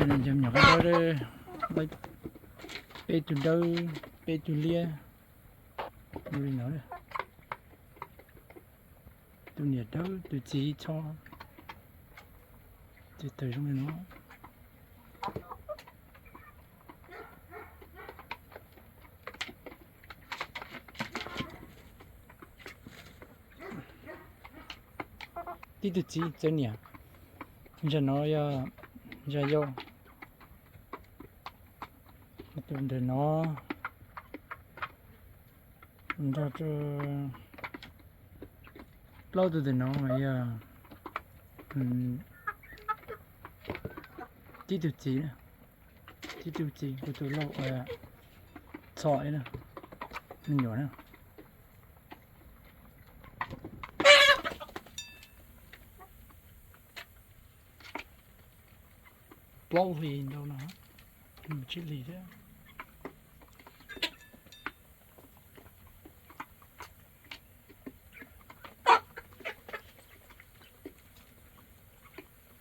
Cov me nyuam qaib dawb, peb tug dawb, peb tug liab, zoo li no. Tus niam dawb, tus txiv txho, ces tawm zoo li no. Tib tug txiv txawv niam. Zag no yog zag yau. Tus ntawm no nrog rau plaub tug ntawm no mas yog tib tug txiv, tib tug txiv, kuv tus laug txho ib na, me nyuam na. Plaub hlis ntau no, tsib hlis thiab.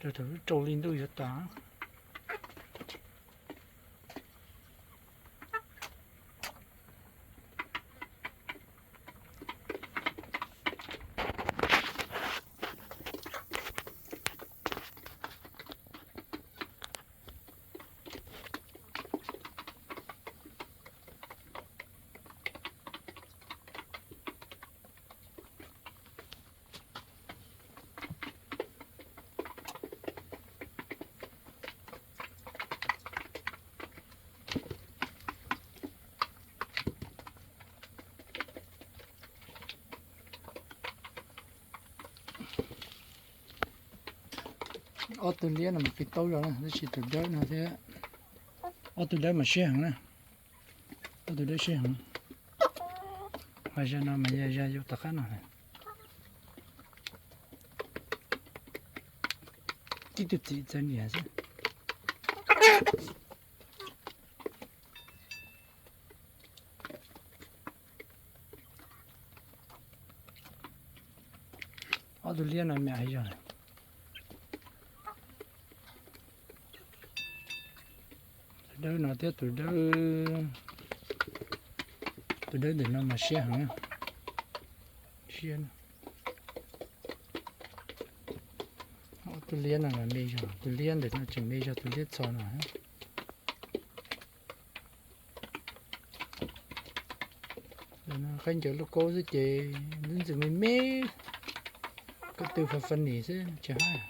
Rau thaum lub rau hli ntuj yuav tas. Ob tug liab no mas qis taub zog na, tab sis tus dawb no thiab. Ob tug dawb mas siab heev na. Ob tug dawb siab heev. Ho zag no mas yog zag yau tom qab no. Tib tug txiv txawv niam xwb. Ob tug liab no me nyuam yog tus dawb no thiab tus dawb, tus dawb ntawm no mas siab heev. Siab. Ob tug liab no mas me zog, tus liab ntawm no tseem me zog tus liab txho no. Qaib ncaws lauj kaub xwb ces ntxwv me me, ko tw fa fa nim xwb tsis hab.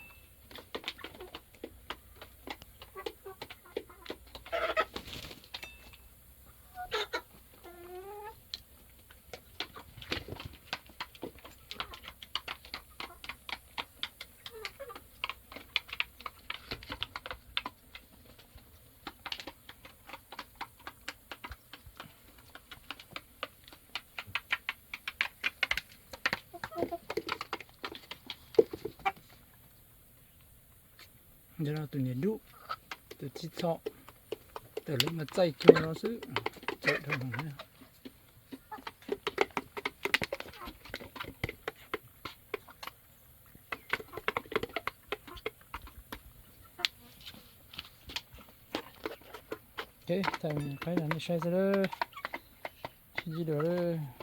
Ntawm no tus niam dub, tus txiv txho, tawm lawv mas txaij cuag no xwb, txawm dhau heev. Thaij qaib no nej saib xwb, sib ntsib dua lawm.